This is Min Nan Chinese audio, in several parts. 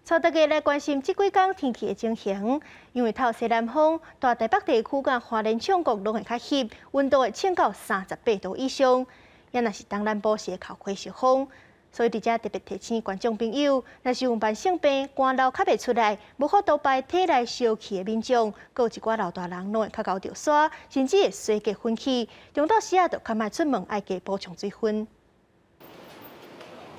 帶大家來關心這幾工天氣的情形，因為透西南風，大台北地區佮花蓮沖國攏會較翕，溫度會升到38度以上。也若是東南部是會靠火燒風，所以佇遮特別提醒觀眾朋友，若是有慢性病、寒流較袂出來，無法度排體內燒氣的民眾，閣有一寡老大人攏會較𠢕著沙，甚至會衰竭昏去。中晝時仔就較莫出門，愛加補充水分。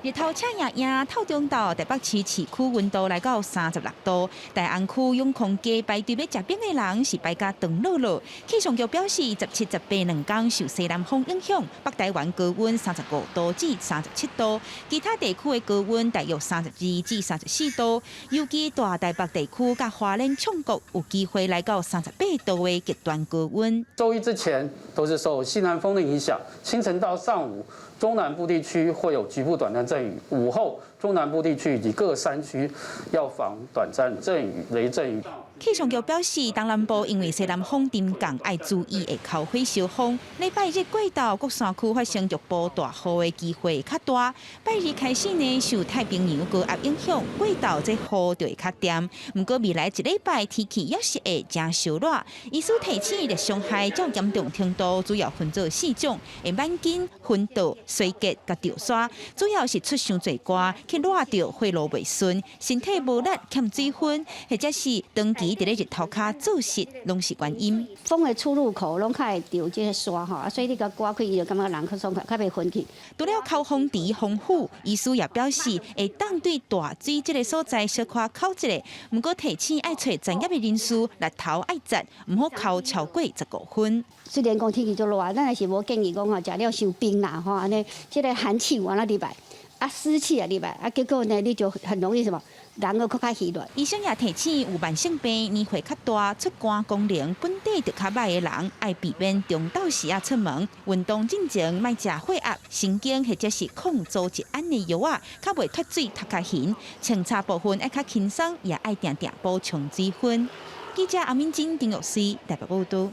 日頭赤炎炎，透中晝台北市市區溫度來到36度，大安區永康街排隊欲食冰的人是排甲長囉囉。氣象局表示，17、18兩工受西南風影響，北台灣高溫35度至37度，其他地區的高溫大約32至34度。尤其大台北地區佮花蓮沖國有機會來到38度的極端高溫。週一之前都是受西南風的影響，清晨到上午，中南部地區會有局部短暫陣雨，午後中南部地區以及各山區要防短暫陣雨、雷陣雨。氣象局表示，東南部因為西南風沉降，愛注意會靠火燒風。禮拜日過晝，各山區發生局部大雨的機會較大。拜二開始呢，受太平洋高壓影響，過晝這雨就會較恬。毋過未來一禮拜天氣猶是會誠燒熱。醫師提醒，熱傷害較嚴重程度主要分做四種：會腦筋、昏倒、衰竭佮著沙。主要是出傷濟汗，去熱著血路袂順，身體無力、欠水分，或者是長期佇咧日頭跤做事，攏是原因。風的出入口攏較會著這个沙吼，所以你共刮開，伊就感覺人較爽快，較袂昏去。除了口風池風雨，醫師也表示會當對大水這个所在小可哭一下。毋過提醒愛揣專業的人士，日頭愛節，毋好哭超過15分。雖然講天氣足熱，咱也是無建議講吼，食了傷冰啦吼，按呢，這个寒氣往那入來，啊濕氣也入來，啊結果呢，你就很容易什麼？人閣較虛弱。醫生也提醒，有慢性病、年歲較大、出汗功能本底就較䆀的人，愛避免中晝時仔出門。運動進前莫食血壓、神經或者是抗組織胺的藥仔，較袂脫水脫較頻。清查部分愛較輕鬆，也愛定定補充水分。記者阿敏晶、丁玉思台北報導。